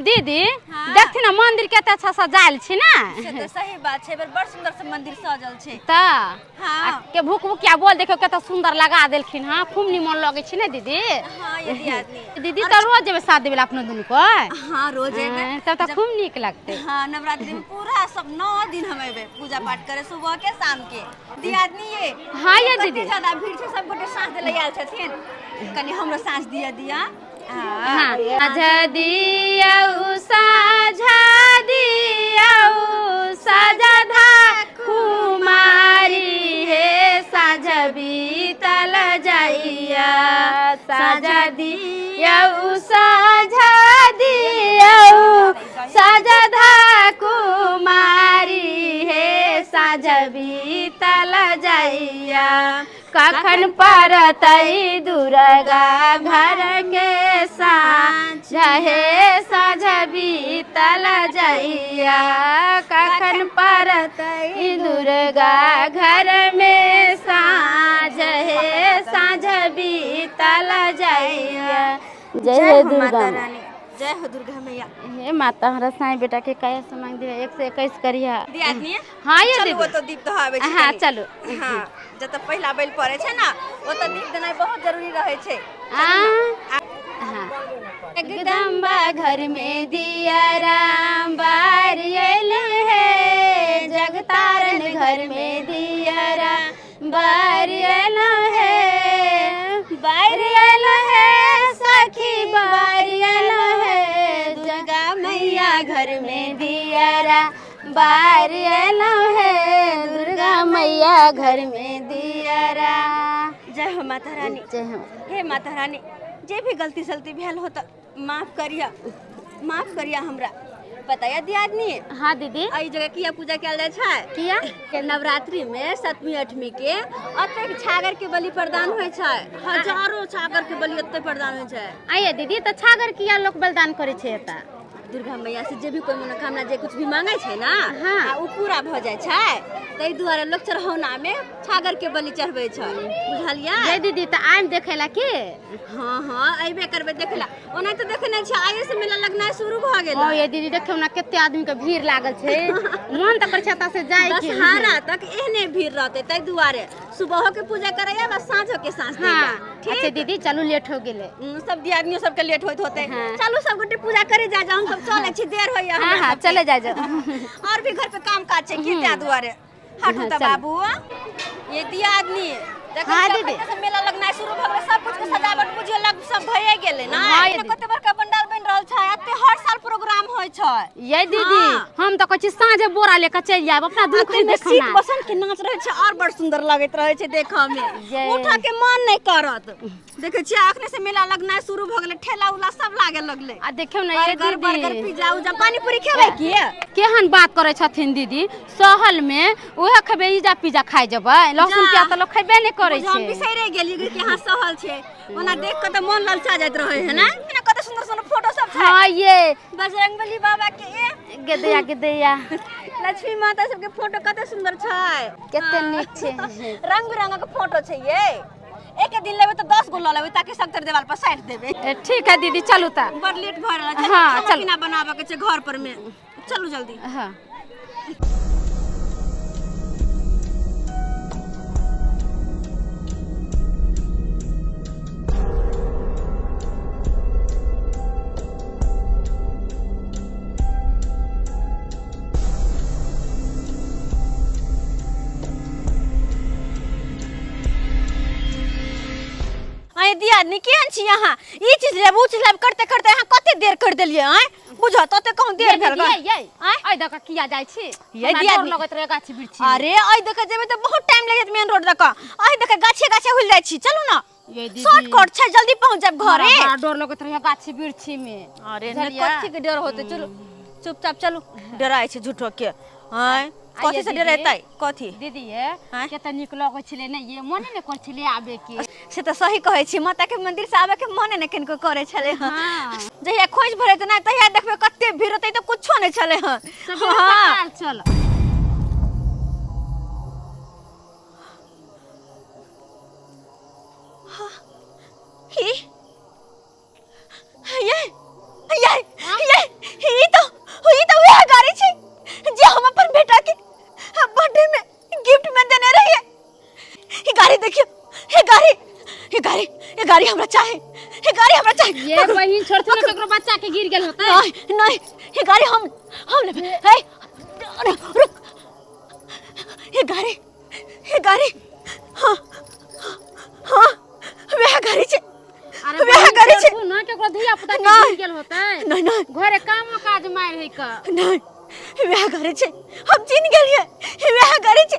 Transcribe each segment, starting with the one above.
दीदी। हाँ। देखथिन ना मंदिर कते अच्छा सजायल छै ना। से तऽ सही बात छै, एहि बेर बड़ सुंदर से मंदिर सजल छै। तऽ हाँ। आ के भूख भूखिया बोल देखियौ कते सुंदर लगा देलखिन। हाँ, खूब निमन लगै छै ने दीदी? हाँ ये दियादनी। दीदी तऽ रोज जेबै साथ देबै अपनो दुनू को? हाँ रोज एबै। हाँ, तब तऽ खूब नीक लगतै। हाँ, नवरात्रि में पूरा सब 9 दिन हम एबै पूजा पाठ करे, सुबह के शाम के। दियादनी ये। हाँ ये कते दीदी। ज्यादा भीड़ छै, सब गोटे साँझ दै आयल छथिन, कनि हमरो साँझ दिया दिया। हाँ, साझा दियौ, साझा दियौ, साझा धा कुमारी हे, साझा बीतल जाइया। साझा दियौ, साझा दियौ, साझा धा कुमारी हे, साझा बीतल जाइया। कखन परतै दुर्गा घर के साँझ हे, साँझ बीतल जइया। कखन परतै दुर्गा घर में साँझ हे, साँझ बीतल जइया। जय हे हो दुर्गा माता माँ। रानी, जय हो दुर्गा मैया। हे माता, हमरा साईं बेटा के काया से मांग दिया 121 करिया। दियादनी। हाँ ये चलू दीदी। ओतऽ दीप दहाबै छै। हाँ कनि। चलू। हाँ, जतऽ पहिला बैल पड़ै छै ना ओतऽ दीप देनाइ बहुत जरूरी रहै छै। हाँ। जगदम्बा घर में दिया राम बार आयल है, जगतारन घर में दिया राम बार आयल है, बार आयल है सखी बार आयल है, दुर्गा मैया घर में दिया राम बार आयल है, दुर्गा मैया घर में दिया राम। जय हो माता रानी। जय हो। हे माता रानी, जे भी गलती सलती भेल हो तऽ माफ करिया, माफ करिया हमरा। पता या दियादनी? हाँ दीदी। एहि जगह किया पूजा कयल जाइ छै? किया? के नवरात्रि में सप्तमी अष्टमी के अतेक छागर के बलि प्रदान होइ छै, हजारों छागर के बलि ओते प्रदान होइ छै। आइए दीदी, तऽ छागर किया लोक बलिदान करै छै एतऽ? दुर्गा मैया से जे भी कोई मनोकामना जे कुछ भी मांगे छै ना, हाँ। आ उ पूरा भऽ जाइ छै, ताहि दुआरे लोक चढ़ौना में छागर के बलि चढ़बै छै, बुझलियै? ये दीदी, तऽ आइम देखै ला की? हाँ हाँ, अयबे करबै देखै ला। ओना तऽ देखै नहि छियै, आइए से मेला लगनाइ शुरू भऽ गेल। ओ ये दीदी, देखियौ ना कते आदमी के भीड़ लागल छै, मन तऽ करै छै एतऽ से जाय के। दशहरा तक एहने भीड़ रहतै, ताहि दुआरे सुबहो के पूजा करैया बस साँझो के साँझ दैया। हाँ। ठीक? अच्छा दीदी चलू, लेट हो गेलै। सब दियादनियो सबके लेट होइत होतै। हाँ। चलू सब गोटे पूजा करे जा जा, हम सब चलै छी, देर होइया हाँ हमरा हाँ सबके। चले जाय जाओ। और भी घर पे काम काज छै की, ताहि दुआरे हटू। हाँ, तऽ चलू। बाबू ये दियादनी देखै हाँ, छियै दीदी। अखन से मेला लगनाइ शुरू भऽ गेलै, सब कुछ के सजावट बुझियौ लग सब भइए गेलै ना। हाँ, ये दीदी। कते बड़का पंडाल बनि रहल छै, एते हर साल प्रोग्राम होइ छै। ये दीदी, हाँ। हम तऽ कहै छी साँझे बोरा लेके चलि जायब अपना आ दुख ताहिमे देखना। शीत बसंत के नाच रहै छै और बड़ सुंदर लगैत रहै छै देखऽ मे, जय। उठऽ के मन नहि करत। देखै छियै अखने से मेला लगनाइ शुरू भऽ गेलै, ठेला उला सब लागे लगलै। आ देखियौ ने ये बर्गर बर्गर दीदी, पिज्जा उज्जा पानी पूरी खेबै की? केहन बात करै छथिन दीदी, सहल में उहे खेबै, इजा पिज्जा खाइ जेबै, लहसुन जा। प्याज तऽ लोक खेबे नहि करै बुझियौ, हम छै। बिसैरे गेलियै कि अहाँ सहल छै, ओना देख कऽ तऽ मन ललचा जाइत रहै है ना। एना कते सुंदर सुंदर फोटो सब छै। हाँ ये बजरंगबली बाबा के, ए गेदैया गेदैया लक्ष्मी माता सबके फोटो कते सुंदर छै, कते नीक छै। रंग बिरंगक फोटो छै। ये एक दिन लेबै तऽ 10 गो लऽ लेबै ताकि सभतर देवाल पर साटि देबै। ए, ठीक है दीदी, चलू तऽ। बड़ लेट भऽ रहल छै। हाँ, खाना चलू। पीना बनाबऽ के छै घर पर में, चलू जल्दी। हाँ। आँय दियादनी, केहन छी अहाँ? ई चीज लेब ओ चीज लेब करते करते अहाँ कते देर कर देलियै? आँय बुझऽ तते कहूँ देर भेल ये ये आँय? एहि दऽ कऽ किया जाइ छी? ये हमरा डर दियादनी। लगैत रहै गाछी बिरछी। अरे एहि देखे जेबै तऽ बहुत टाइम लागि जायत मेन रोड दऽ कऽ, एहि देखे गाछे गाछे हुलि जाइ छी, चलू ना। ये दीदी। शॉर्टकट छै, जल्दी पहुँच जायब घरे। हमरा बड़ा डर लगैत रहै गाछी बिरछी में। अरे नहि, बुझलियै? कथी के डर होतै? चलू चुपचाप चलू। डराइ छै झूठो के। आँय कथी से दीदी। डरेतै कथी? दीदी ये आँय? कते नीक लगै छलै ने, ये मने नहि करै छलै आबे के। से तऽ सही कहै छी, माता के मंदिर से आबे के मने नहि किनको करै छलै हँ। हाँ। जहिया खोज भरैत नहि तहिया देखबै कते भीड़ होतै, तऽ कुछो नहि छलै हँ। सबेरे हाँ। सकाल चल। ही ये ये ये गाड़ी हमरा चाही, ये गाड़ी हमरा चाही। ये बहिन छोड़थुन ना, केकरो बच्चा के गिर गेल होतै। नहीं नहीं, ये गाड़ी हम लेबै। हे रुक, ये गाड़ी, ये गाड़ी, हाँ हाँ वह गाड़ी छे। अरे वएह बहिन गाड़ी छे। छोड़थुन ना, केकरो धिया पुता के नहीं। गिर गेल होतै। नहीं नहीं। घरे काम काज मारि है का। नहीं, वह गाड़ी छे, हम चिन्ह गेलिए, वह गाड़ी छे।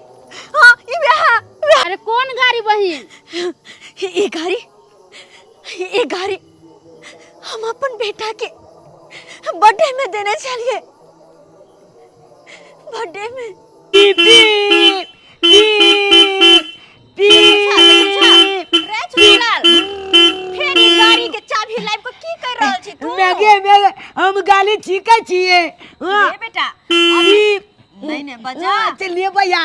हाँ ई वह वह। अरे कोन गाड़ी बहिन? ये गाड़ी, ये गाड़ी हम अपन बेटा के बर्थडे में देने छलिए, बर्थडे में। पी पी पी पी। रे चुनीलाल, फेर ई गाड़ी के चाबी लाइब के की कर रहल छी तू? मैगे मैगे, हम गाली छीकै छियै। हाँ। रे बेटा, अभी नहीं नहीं बजा। हाँ, चलिए भैया।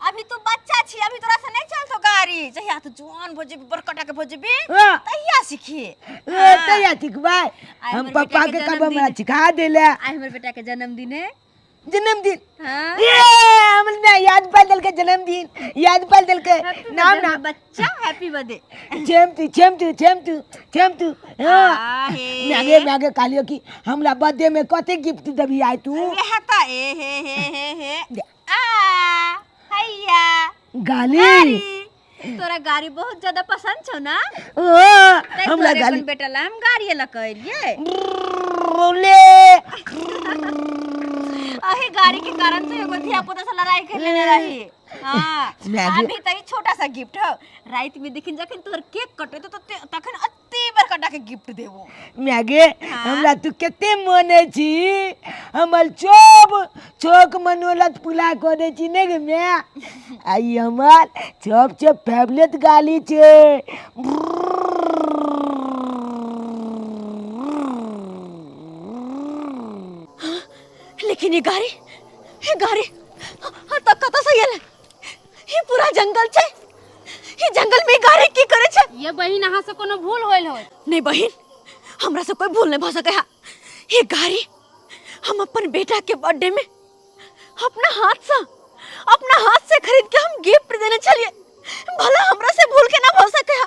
अभी तू बच्चा छी, अभी तोरा से नहीं चलतो गाड़ी। जहिया तू जवान भ जेबी, बड़कटा के भ जेबी, हाँ। तहिया सीखी। ए, तहिया सिखबै। आइ हम हमर पप्पा बेटा के के कब हमरा जन्मदिन। सिखा देले। आइ हमर बेटा के जन्मदिन है। जन्मदिन? हाँ। ये हमरा याद पाल देलकै, जन्मदिन याद पाल देलकै। Happy नाम birthday, नाम बच्चा, हैप्पी बर्थडे। छेम तू, छेम तू, छेम तू, छेम तू। हाँ। आहे। मैगे मैगे, कहलियो कि हमरा बर्थडे में कते गिफ्ट देबही आइ तू? वएह त ए हे हे हे हे आ हैया गाली। गाड़ी। तोरा गाड़ी बहुत ज्यादा पसंद छौ ना? ओ, तैं हमरा तोरे गाली। अपन बेटा ला हम गाड़ी लऽ के एलियै। ले। अही गाड़ी के कारण तो एगो धिया पुता से लड़ाई कर लेने रही। हाँ। मैगी। अभी त ई छोटा सा गिफ्ट हो, रात में देखिन जखन तोहर केक कटे तो तखन अत्ते बड़का के गिफ्ट देबो। मैगे, हमरा तू कते मानै छी, हमर चोप चोक मनोलत पूरा करै छी ने गे my. आ ई हमर सबसे फेवरेट गाली छै। लेकिन ये गाड़ी, ये गाड़ी हाँ तक कतऽ से गेलै? ई पूरा जंगल छै, ई जंगल में ई गाड़ी की करे छै? ये बहिन, अहाँ से कोनो भूल होल होत। नहीं बहिन, हमरा से कोई भूल नहीं भ सके है। ये गाड़ी हम अपन बेटा के बर्थडे में अपना हाथ से खरीद के हम गिफ्ट देने छलिए। भला हमरा से भूल के ना भ सके है।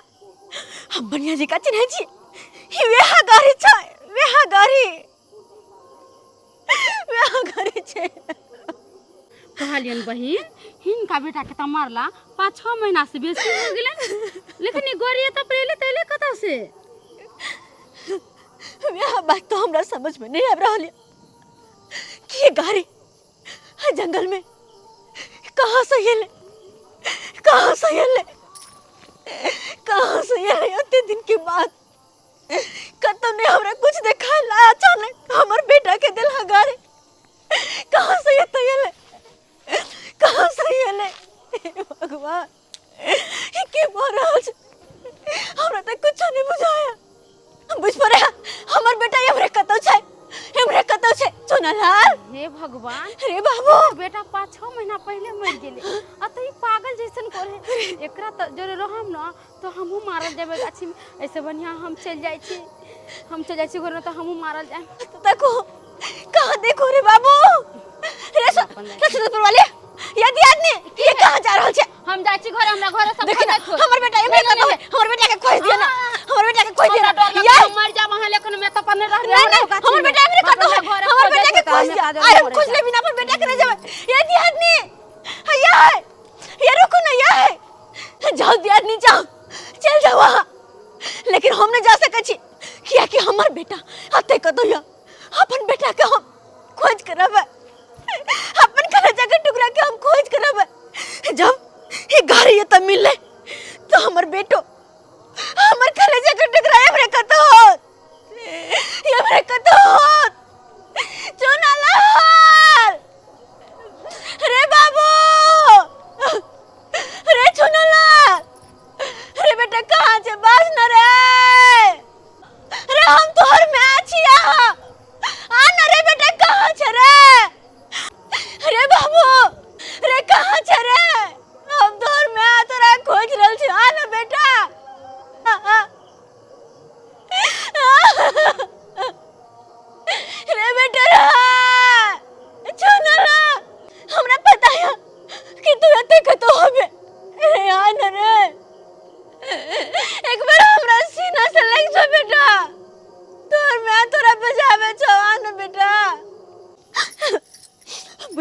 हम बढ़िया जी का चिन्है छी, ई वेहा गाड़ी छै, वेहा गाड़ी, वेहा गाड़ी छै। कहलियन बहिन, हिनका बेटा के तऽ मरला 5-6 महीना से बेसी हो गेलै, लेकिन ई गाड़ी एतऽ पर एलै तऽ एलै कतऽ से? वएह बात तो हमरा समझ में नहीं आबि रहल ये कि ये गाड़ी जंगल में कहाँ से एलै, कहाँ से एलै, कहाँ से एलै? एते दिन के बाद कतौ नहीं हमरा कुछ देखाला, अचानक हमर बेटा के देलहा गाड़ी कहाँ से एतऽ एलै, कहाँ से एलै? हे भगवान, ई की भऽ रहल छै? हमरा तऽ कुछो नहीं बुझाया। बुझ पड़े हमर बेटा एमरे कतौ छै, एमरे कतौ छै। चुनलाल। हे भगवान। रे बाबू। बेटा 5-6 महीना पहले मर गेलै आ तऽ ई पागल जैसन करे। एकरा तऽ जोरे रहम न तो हमहूँ मारल जेबै गाछी में। ऐसे बढ़िया हम चलि जाइ छी, हम चलि जाइ छी घरमे तऽ हमहूँ मारल जायब। देखो, कहाँ देखो रे बाबू रे। सुनपुर वाले यदि आदमी, ये कहाँ जा रहल छै? हम जाइ छी घर, हमरा घर सब देखी ना, खोजैत होत। हमर बेटा एमरे कतौ है, हमर बेटा के खोज दियो ना, हमर बेटा के खोज दियो ना। हमरा डर यार लगै, हम मर जाब अहाँ लेकिन में तऽ पर रह। नहीं नहीं, हमर बेटा एमरे कतौ है, हमर बेटा के खोज दियो। आइ हम खोज ले बिना अपन बेटा के नहीं जेबै। ये आदमी हैया है, ये रुको ना, ये है। जाओ दियादनी, जाओ, चल जाओ वहाँ, लेकिन हम नहीं जा सकै छी, कियाकि हमर बेटा अते कतौ या। अपन बेटा के हम खोज के रहबै, अपन कलेजा के टुकड़ा के हम खोज के रहबै। जब ये गाड़ी एतऽ मिललै तो हमर बेटो, हमर कलेजा के टुकड़ा एमरे कतौ होत, एमरे कतौ होत। चुनालाल रे बाबू रे, चुनालाल रे बेटा, कहाँ छै? बाज न रे। रे, हम तोहर माय छिया, आ न रे बेटा, कहाँ छै रे? रे बाबू रे, कहाँ छै रे? हम तोहर माय तोरा खोज रहल छी, आ न बेटा। आ, आ।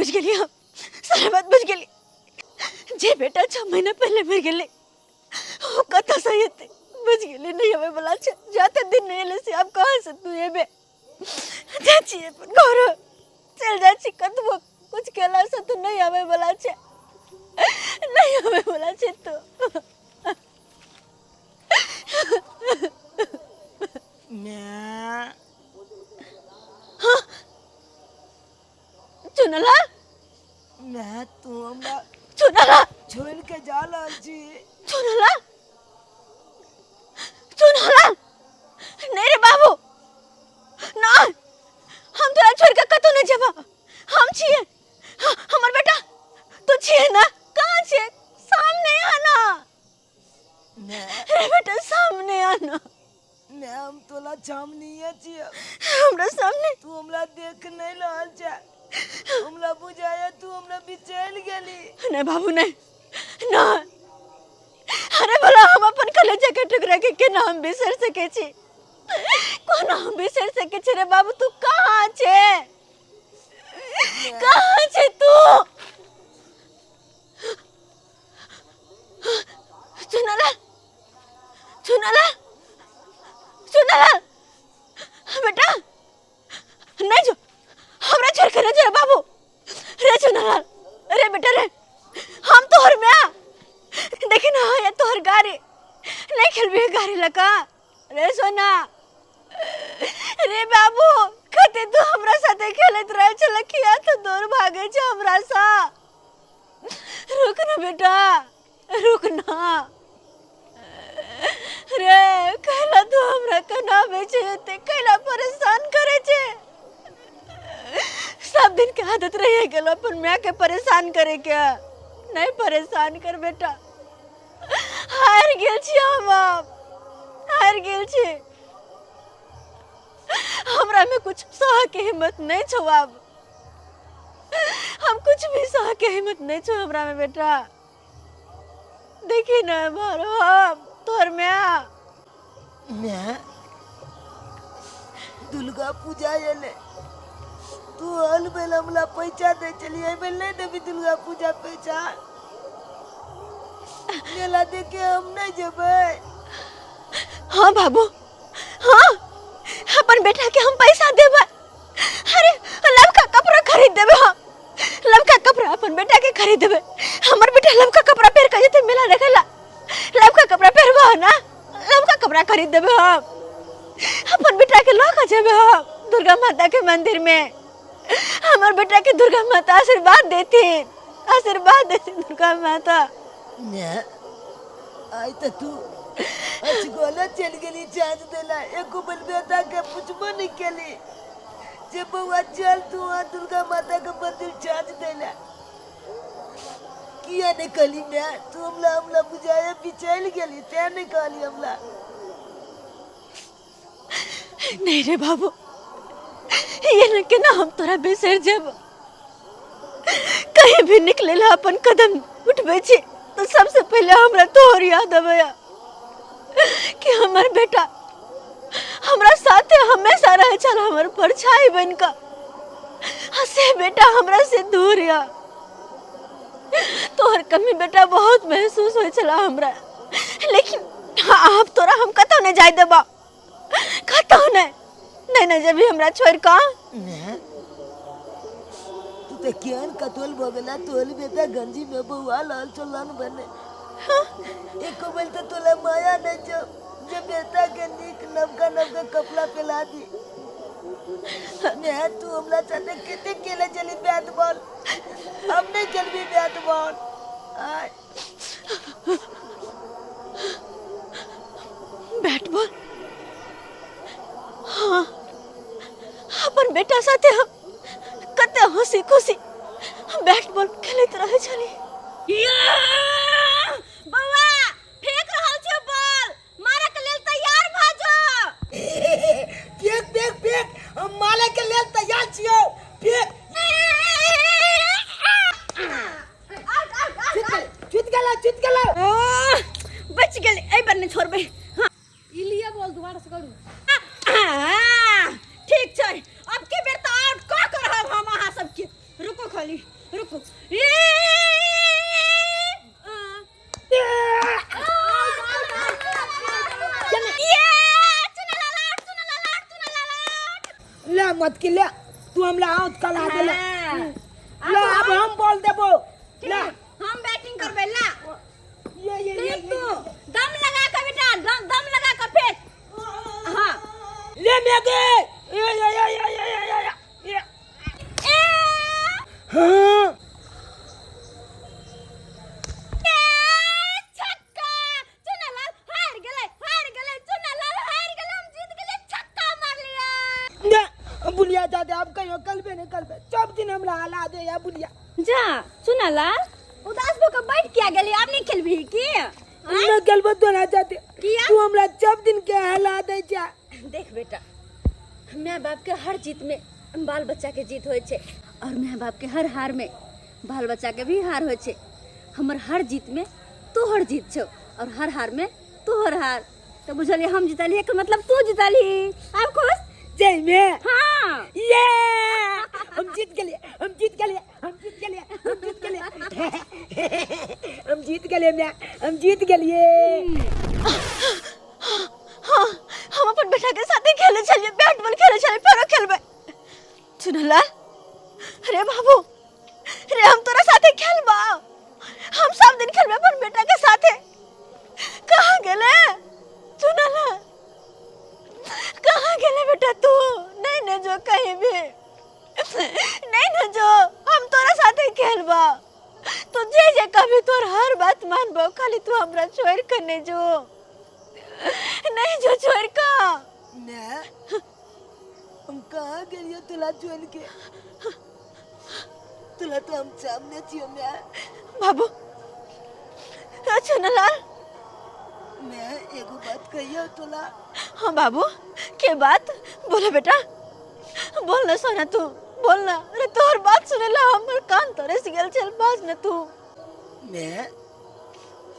बुझि गेलियै हम, सारा बात बुझि गेलियै। जे बेटा 6 महीना पहिले मरि गेलै ओ कतऽसँ एतै? बुझि गेलियै, नहि अबैवला छै। जते दिन नहि एलै से आब कहाँसँ तू एबे? जाइ छी अपन घर, चलि जाइ छी। कतबो कुछ केलासँ तू नहि अबैवला छै, नहि अबैवला छै तू। माय। चुनला। माय, तू हमरा चुनला छोड़ि के जा रहल छी? चुनला, चुनला, नहीं रे बाबू, नहीं, हम तोरा छोड़ के कतौ नहीं जेबा। हम छिए, हमर बेटा तू छिए ना? कहाँ छिए? सामने आना। माय। रे बेटा, सामने आना। माय, हम तोला सामने छियै। हमरा सामने। तू हमरा देख नहीं रहल छै। हमरा बुझाया तू हमरा बिचैल गेली। नहीं बाबू, नहीं नहीं। अरे भला, हम अपन कलेजा के टुकड़ा के केना हम बिसरि सकै छी? कोना हम बिसरि सकै छी रे बाबू? तू कहाँ छे? कहाँ छे तू? चुनालाल, चुनालाल, चुनालाल बेटा, नहीं जो, हमरा छोड़ के नहीं जो रे बाबू। रे चुनालाल, रे बेटा रे, हम तोहर म्या। देखी ना, ये तोहर गाड़ी। नहीं खेलबी गाड़ी लका रे सोना? रे बाबू, कते तू हमरा साथे खेलैत रहे छल, किया तू दूर भागे छै हमरा सा? रुक ना बेटा, रुक ना रे। कैला तू हमरा केना छै एते? कैला परेशान करे छै? सब दिन के आदत रह गेल अपन माय के परेशान करे के। नहीं परेशान कर बेटा। हारि गेल छी हम, आब हारि गेल छी। हमरा में कुछ सह के हिम्मत नहीं छौ। आब हम कुछ भी सह के हिम्मत नहीं छौ हमरा में बेटा। देखी ना, मारो हम तोहर माय। माय, दुर्गा पूजा एले, तू हल बेल हमरा पैसा दे चली, एहि बेर नहीं देबी दुर्गा पूजा पैसा? मेला देखे हम नहीं जेबै? हाँ बाबू, हाँ, अपन बेटा के हम पैसा देबै। अरे, लबका कपड़ा खरीद देबै हम, लबका कपड़ा अपन बेटा के खरीद देबै। हमर बेटा लबका कपड़ा पहिर के जेतै मेला देखे ला। लबका कपड़ा पहिरबो ना? लबका कपड़ा खरीद देबै हम। अपन बेटा के लऽ के जेबै हम दुर्गा माता के मंदिर में। हमर बेटा के दुर्गा माता आशीर्वाद देथिन, आशीर्वाद देथिन दुर्गा माता। माय, आइ तऽ तू अचगोले चलि गेली चाँच देला। एको बेर बेटा के पुछबो नहीं केली जे बौआ, चल तू वहाँ दुर्गा माता के मंदिर चाँच देला। किया नहीं कहली माय तू हमरा? हमरा बुझाया बिचैल गेली, तें नहीं कहली हमरा। नहीं रे बाबू, ये न केना हम तोरा बिसरि जेब? कहीं भी निकले ला अपन कदम उठबै छी तो सबसे पहले हमरा तोहर याद अबैया कि हमर बेटा हमरा साथे हमेशा रहे छल, हमर परछाई बन कऽ, आ से बेटा हमरा से दूर या। तोहर कमी बेटा बहुत महसूस होइ छला हमरा, लेकिन आब तोरा हम कतौ नहीं जाय देबा, कतौ नहीं। नहीं नहीं जेबी हमरा छोड़ि कऽ। माय, तू तऽ केहन कतोल भऽ गेला। तोहर बेटा गंजी में बौआ लाल चलन बने। एको बेर तऽ तोला माया नहीं छौ जे बेटा के नीक नवका नवका कपड़ा पहना दी। माय, तू हमरा साथे कते खेले चली बैट बॉल। हम नहीं खेलबी बैट बॉल आय। बैट बॉल, हाँ, अपन बेटा साथे हम कते हंसी खुशी बैट बॉल खेलैत रहै छली। बौआ, फेंक रहल छै बॉल, मारे के लेल तैयार भ जो। फेंक, फेंक, फेंक, हम मारे के लेल तैयार छियौ, फेंक। चुत गेलो, चुत गेलो। बच गेलै, एहि बेर नहि छोड़बै। ई लिअ बॉल, दोबारा से करू। ठीक छै, अब के बेर तऽ आउट कऽ के रहब हम अहाँ सबके। रुको खाली। कि ले तू हमरा आउट करा देले। हाँ। ले अब हम बॉल देबो। ले हम बैटिंग करबै ला। ये ये ये फेंक तू दम लगा के बेटा, दम दम लगा के फेंक। हाँ ले मैगे ये ये ये ये ये ये ये ये। ए हाँ ए, छक्का! चुनालाल हार गेलै, हार गेलै, चुनालाल हार गेलै, हम जीत गेलियै, छक्का मारलियै। ने बुलिया दादा अब कहियो कलबे नहीं कलबे सब दिन हमरा हला दे या बुलिया। जा चुनालाल उदास भऽ कऽ बैठ किया गेली, आब नहि खेलबही की? न गेलबो तोरा जाते। किया? तू हमरा सब दिन के हला दे जा। देख बेटा, माय बाप के हर जीत में बाल बच्चा के जीत होइ छै और माय बाप के हर हार में बाल बच्चा के भी हार होइ छै। हमर हर जीत में तोहर जीत छौ और हर हार में तोहर हार। तो बुझलियै हम जीतलियै एकर मतलब तू जीतलही। आब खुश? जय में। हाँ। ये हम जीत गेलियै, हम जीत गेलियै, हम जीत गेलियै, हम जीत गेलियै, हम जीत गेलियै माय, हम जीत गेलियै। हाँ, हम अपन बेटा के साथे खेले छलियै, बैट बॉल खेले छलियै, फेरो खेलबै। चुनलाल अरे बाबू रे, हम तोरा साथे खेलबा, हम सब दिन खेलबै अपन बेटा के साथे। कहाँ गेले चुनलाल, कहाँ गेले बेटा तू? नहीं न जो कहीं भी नहीं न जो, हम तोरा साथे खेलबा। तू जे जे कभी तोर हर बात मानबो, खाली तू हमरा छोड़ के नहीं जो, नहीं जो छोड़ के। ने हम कहाँ गेलियो तोला छोड़ के? तोला तो हम सामने छियो माय। बाबू चुनलाल मैं एगो बात कहियो तोला। हाँ बाबू के बात बोलो बेटा, बोल ना सोना तू बोल ना। अरे तोहर बात सुनेला हमर कान तरस गेल छल, बाज ना तू। मैं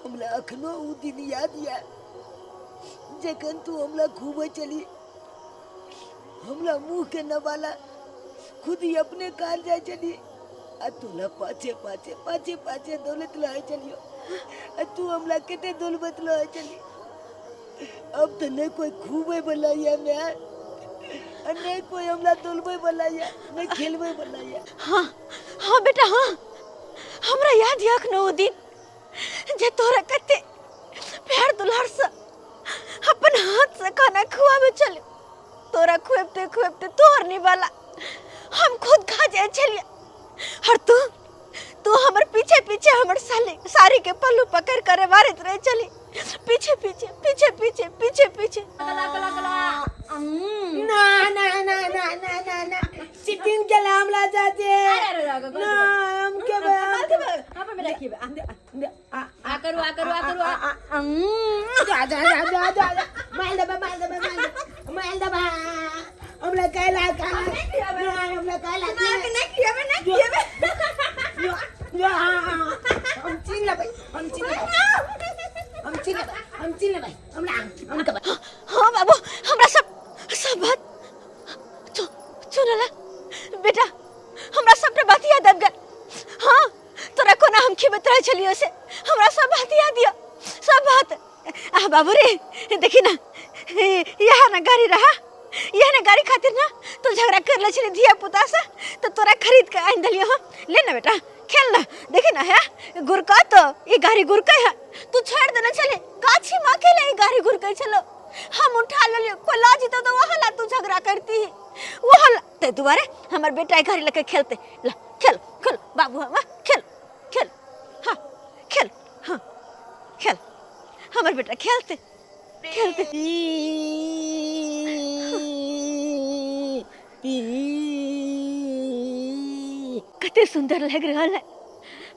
हमरा अखनो उ दिन याद या जखन तू हमरा खूबे चली, हमरा मुंह के नवाला खुद ही अपने कार जाय चली आ तोला पाछे पाछे पाछे पाछे दौलत लहे चलियो आ तू हमरा कते दौलत लहे चली। अब तो नहीं कोई खूबे वाला या मैं आ नहीं कोई हमरा दौलबे वाला या नहीं खेलबे वाला या। हाँ हाँ बेटा हाँ, हमरा याद या अखनो उ दिन जे तोरा कते प्यार दुलार से अपन हाथ से खाना खुआबे छले, तोरा खुएबते खुएबते तोहर निवाला हम खुद खा जाए छलिए और तू तू हमर पीछे पीछे हमर साले साड़ी के पल्लू पकड़ कर मारत रहे छली, पीछे पीछे पीछे पीछे पीछे पीछे। ना ना ना ना ना ना ना चिटिंग के हमरा जाते ना हम के आ करू आ करू आ करू आ जा जा जा जा जा जा मार देबा मार देबा मार देबा मार देबा हमरा कहला कहला ना हमरा कहला नहीं खियाबे नहीं खियाबे। जो हाँ हाँ हम चिन लेबै, हम चिन लेबै, हम चिन लेबै, हम चिन लेबै, हमरा हम के हाँ बाबू हमरा सब सब बात चुनला बेटा, हमरा सबटा बात याद आबि गेल। हाँ तोरा कोना हम खिबैत रहै छलियौ से हमरा सब बात याद यऽ, सब बात। आ बाबू रे देखी ना, यह ना गाड़ी रहा, यह ना गाड़ी खातिर ना तू झगड़ा कर ले छली धिया पुता से, तो तोरा खरीद के आनि देलियौ हँ। ले ना बेटा खेल ना, देखी ना है गुरका तो ई गाड़ी गुरकै है, तू छोड़ देने छली गाछी में अकेले ई गाड़ी गुरकै छलो, हम उठा लेलियौ, कोई ला जेतौ तो वहाँ ला तू झगड़ा करती वहाँ ला। ताहि दुआरे हमर बेटा ई गाड़ी लऽ के खेलतै। ला खेल खेल बाबू हम खेल खेल, हाँ खेल, हाँ खेल, हमर बेटा खेलतै खेलतै। कते सुंदर लग रहल है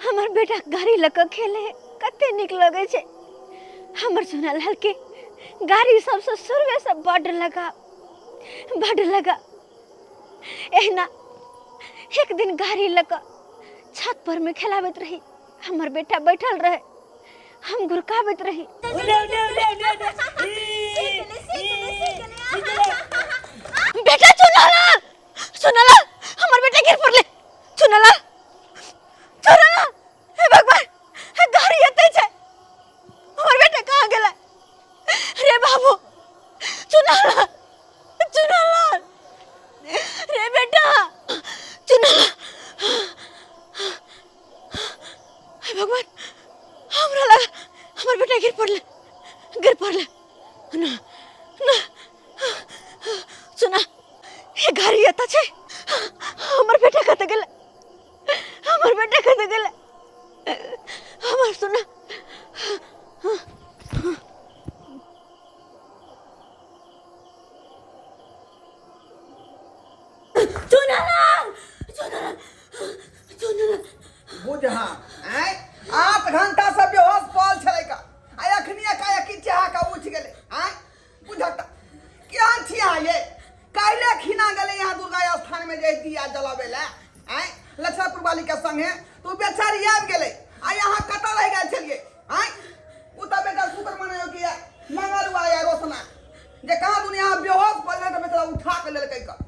हमर बेटा गाड़ी लऽ के खेले है, कते नीक लगै छै। हमर सोनालाल के गाड़ी सबसँ शुरुए से बड्ड लगा बड्ड लगा। एहिना एक दिन गाड़ी लऽ के छत पर में खेलाबैत रही, हमर बेटा बैठल रहे, हम गुरकाबैत रही। बेटा चुनालाल चुनालाल हमर बेटा गिर पड़ले। चुनालाल चुनालाल हे भगवान, हे गाड़ी एतै छै, हमर बेटा कहाँ गेलै रे बाबू? चुनालाल चुनालाल रे बेटा। हमर बेटा कतऽ गेलै? हमर बेटा कतऽ गेलै? हमर सुना। चुनालाल, चुनालाल, चुनालाल। बुझा आँय, 8 घंटा से बेहोश पड़ल छलै का, आ अखनी एकाएकी चेहा के उठि गेलै। आँय, बुझत केहन छी अहाँ ये? काल्हि खिना गेलै यहाँ दुर्गा स्थान में जे दिया जलाबै लए, आँय, लक्ष्मणपुर वाली के संगे, तऽ ओ बेचारी आबि गेलै, आ यहाँ कतऽ रहि गेल छलियै? आँय, ओ तऽ बेटा शुक्र मनायो कि मंगलुआ या रोशना जे कहाँ दुनिया बेहोश पड़लै, तऽ बेचारा उठा के लेलकै कऽ।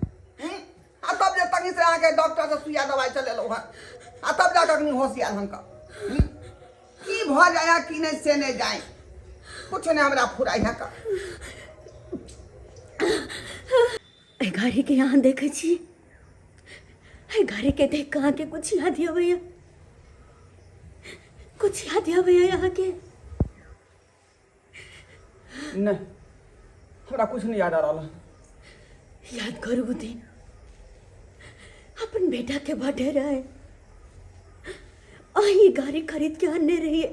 आ तब जे तनी से अहाँके डॉक्टर से सुइया दवाइ चलेलहुँ हँ, आ तब जाकऽ कनि होश आयल हन कऽ। की भऽ जाय की नहि से नहि जाय, कुछ नहि हमरा फुराइ है कऽ। एहि गाड़ीके यहाँ देखै छी, एहि गाड़ीके देख कऽ अहाँके कुछ याद अबैया? कुछ याद अबैया अहाँके? नहि, हमरा कुछ नहि याद आ रहल हन। याद करू ओ दिन, अपन बेटा के बर्थडे रहे, अही गाड़ी खरीद के आनने रहिए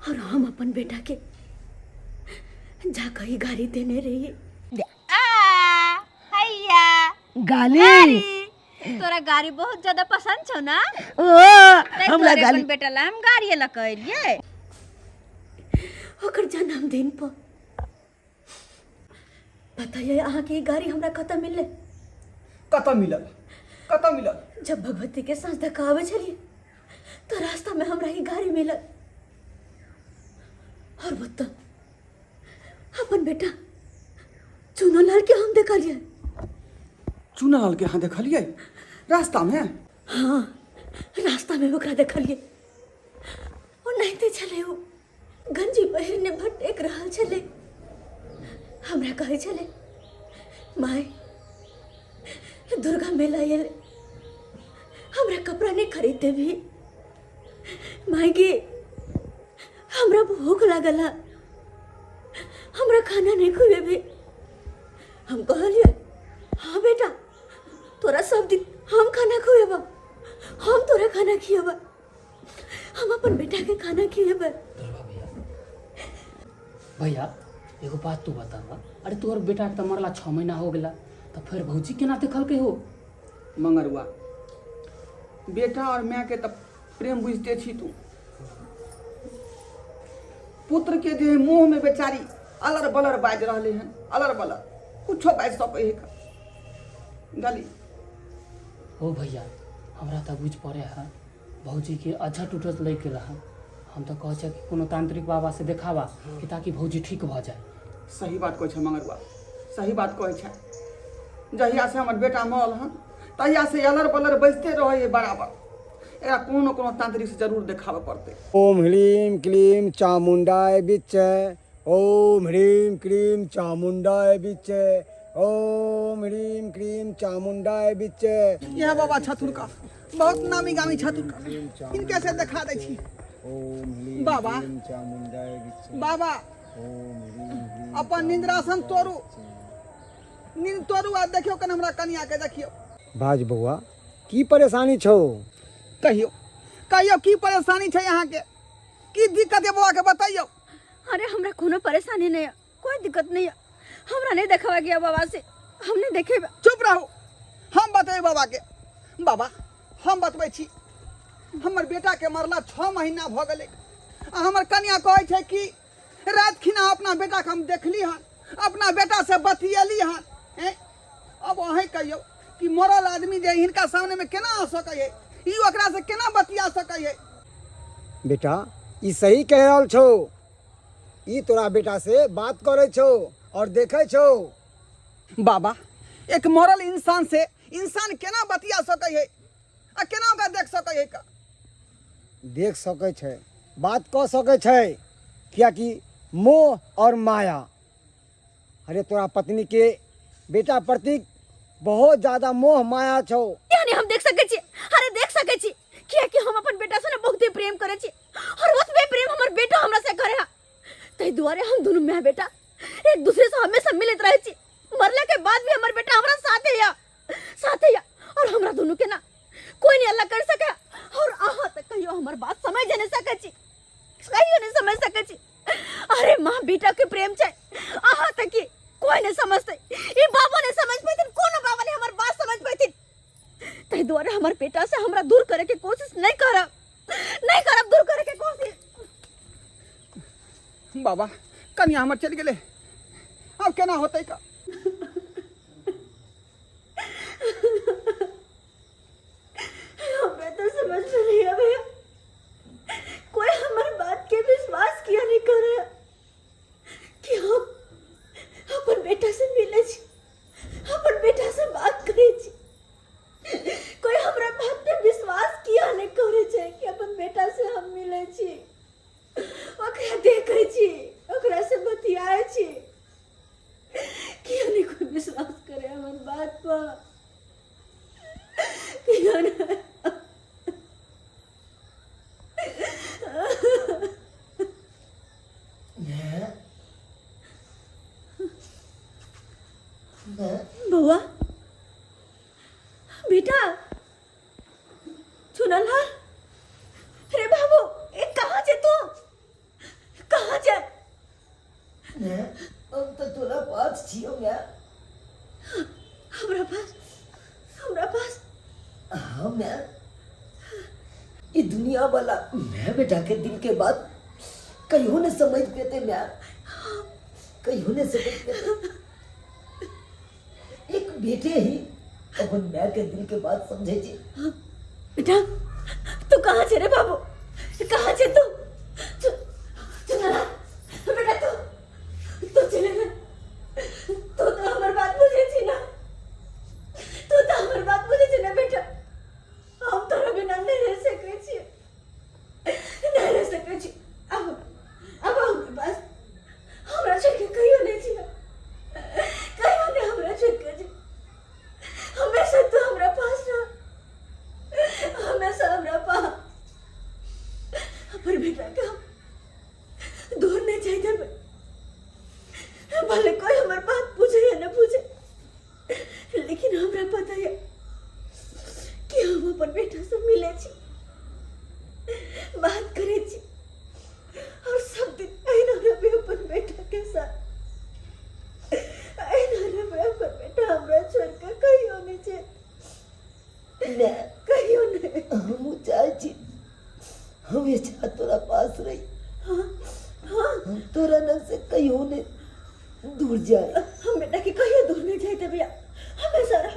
और हम अपन बेटा के जाकर ई गाड़ी देने रहिए। आ हैया। गाली। तोरा गाड़ी बहुत ज्यादा पसंद छौ ना? ओ तै हमरा तोरे गाली अपन बेटा ला हम गाड़ी लऽ कऽ एलियै। ओकर जन्मदिन पर पता ये अहाँके ई गाड़ी हमरा कतऽ मिललै? कतऽ मिलल? कतऽ मिलल? जब भगवती के साँझ धक्का आबै छलियै तऽ रास्ता में हमरा ई गाड़ी मिलल, और बता अपन बेटा चुनोलाल के हम देखलियै। चुनालाल के अहाँ देखलियै रास्ता में? हाँ, रास्ता में ओकरा देखलियै। ओ नहिते छलै, ओ गंजी पहिरने भटक रहल छलै। हमरा कहै छलै, माय, दुर्गा मेला आयल, हमरा कपड़ा नहीं खरीद देबही? माय गे, हमरा भूख लागल है, हमरा खाना नहीं खुएबी? हम कहलियै, हाँ बेटा, तोरा सब दिन हम खाना खुएब, हम तोरा खाना खिएब। हम अपन बेटा के खाना खिएब। दुर्गा भैया, भैया, एगो बात तू बतावा। अरे, तोहर बेटा के तऽ मरला 6 महीना हो गेला, तऽ फिर भौजी केना देखलकै हो? मंगरुआ, बेटा और माय के तऽ प्रेम बुझते छी तू। पुत्र के जे मुंह में बेचारी अलर बलर बाजि रहले हन, अलर बलर कुछो बाजि सकै है का गली। हो भैया, हमरा तऽ बुझि पड़े है भौजी के अझट उठट लागि गेल हन। हम तऽ कहै छियै कि कोनो तांत्रिक बाबा से देखावा कि ताकि भौजी ठीक भऽ जाए। सही बात कहै छै मंगरुआ, सही बात कहै छै। जहिया से हमर बेटा मरल हन, तहिया से अलर बलर बजते रहै है बराबर। एकरा कोनो कोनो तांत्रिक से जरूर देखाबे पड़तै। ओम ह्रीं क्लीं चामुण्डाय विच्चे, ओम ह्रीं क्लीं चामुण्डाय विच्चे, ओम ह्रीं क्लीं चामुण्डाय विच्चे। यह बाबा छथुन का, बहुत नामी गामी छथुन का, इनके से देखा दै छी। ओम ह्रीं बाबा। क्लीं चामुण्डाय विच्चे। बाबा। ओम ह्रीं क्लीं अपन निंद्रासन तोड़ू, नींद तोड़ू आ देखियौ कने हमरा कनिया के देखियौ। बाज बौआ, की परेशानी छौ? कहियौ, कहियौ, की परेशानी छै अहाँके? की दिक्कत है बौआ के, बतैयौ। अरे, हमरा कोनो परेशानी नहीं है, कोई दिक्कत नहीं है। हमरा नहीं देखावा गया बाबा से, हम नहीं देखेबे। चुप रहू, हम बतेबै बाबा के। बाबा, हम बतबै छी। हमर बेटा के मरला 6 महीना भऽ गेलै, आ हमर कनिया कहै छै कि राति खिना अपना बेटाके हम देखली हन, अपना बेटा से बतियेली हन। हैं, अब अहें कहियौ कि मरल आदमी जे हिनका सामने में केना आ सकै है? ई ओकरा से केना बतिया सकै है? बेटा, ई सही कहि रहल छौ। ई तोरा बेटा से बात करै छौ और देखै छौ। बाबा, एक मरल इंसान से इंसान केना बतिया सकै है आ केना ओकरा देख सकै है का? देख सकै छै, बात कऽ सकै छै, कियाकि मोह और माया। अरे, तोरा पत्नी के बेटा प्रति बहुत ज्यादा मोह माया छौ। किया नहीं हम देख सकै छी? अरे, देख सकै छी, कियाकि हम अपन बेटा से ना बहुत ही प्रेम करै छी और ओतबे प्रेम हमर बेटो हमरा से करे हा। ताहि दुआरे हम दुनू माय बेटा एक दूसरे से हमेशा मिलत रहै छी। मरला के बाद भी हमर बेटा हमरा साथे या। साथे या और हमरा दुनू के ना कोई नहीं अलग कर सके। और अहाँ तक कहियो हमर बात समझ नहीं सके छी, कहियो नहीं समझ सके छी। अरे माँ बेटा के प्रेम छै, अहाँ तक की कोई नहीं समझते, ई बाबा नहीं समझ पैथिन, कोनो बाबा नहीं हमर बात समझ पैथिन। ताहि दुआरे हमर बेटा से हमरा दूर करे के कोशिश नहीं करब, नहीं करब दूर करे के कोशिश। बाबा कनिया हमर चलि गेलै, आब केना होतै का? हमरा तो समझ में नहीं आवे, कोई हमर बात के विश्वास किया नहीं करे कि हम अपन बेटा से मिले छी, अपन बेटा से बात करे छी। कोई हमरा बात पे विश्वास किया नहीं करे छै कि अपन बेटा से हम मिले छी, ओकरा देखे छी, ओकरा से बतियाए छी। किया नहीं कोई विश्वास करे हमर बात पर? किया नहीं? बउआ बेटा चुनलाल, अरे बाबू ए कहाँ जे तू, कहाँ जे? हम तो तोरा पास छियो मैं। हमरा पास, हमरा पास? हाँ मैं ये दुनिया वाला मैं बेटा के दिल के बात कहियो नहीं समझ पेते, मैं कहियो नहीं समझ पेते। एक बेटे ही अपन मैं के दिल के बात समझे छी। बेटा तू कहाँ छे रे बाबू, कहाँ छे तू? चुनला बेटा तू, तू चले ना, तू तो हमर बात बुझे छी ना, तू तो हमर बात बुझे छी ना बेटा। हम तोरा बिना नहीं रह सके छी, नहीं रह सके छी। अब अब हमरा पास, हमरा छोड़ के कहियो नहीं छी, कहियो नहीं हमरा छोड़ के छी। हमेशा तू हमरा पास रह, हमेशा हमरा पास। अपन बेटा के हम दूर नहीं जाए देबै, भले कोई हमर बात पूछे या न पूछे, लेकिन हमरा पता है कि हम अपन बेटा से मिले छी, बात करे छी, और सब दिन अहिना रहबै अपन बेटा के साथ, अहिना रहबै अपन बेटा हमरा छोड़ के कहियो नहीं छै, कहियो नहीं। हमहूँ चाहै छी हमेशा तोरा पास रही, हम तोरा न से कहियो नहीं दूर जाए। हम बेटा के कहियो दूर नहीं जाए देबै, हमेशा रह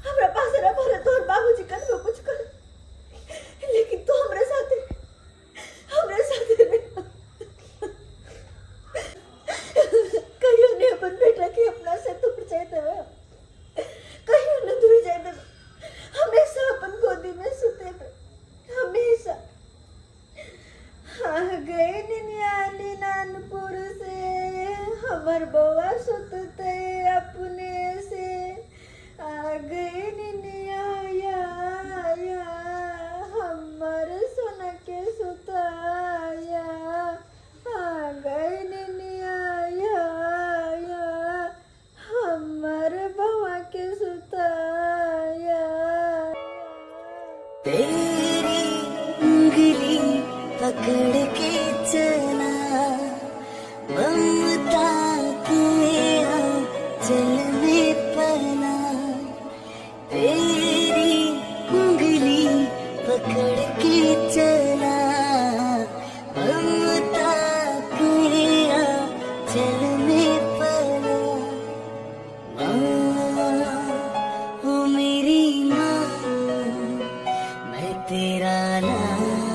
हमरा पास रह, भले तोहर बाबूजी कतबो कुछ कर, लेकिन तू हमरा साथे, हमरा साथे रह। कहियो नहीं अपन बेटा के अपना से दूर जाए देबै, कहियो नहीं दूर जाए देबै, हमेशा अपन गोदी में सुतेबै, हमेशा। आ गए निनियाली नानपुर से, हमर बउआ सुतते अपने से। आ गए निनिया या या, हमर सोना के सुताया। आ गए निनिया या या, हमर बउआ के सुताया। तेरी उंगली पकड़ के चला, ममता के आंचल में पला। तेरी उंगली पकड़ के चला, ममता के आंचल में पला। माँ ओ मेरी माँ, मैं तेरा लाल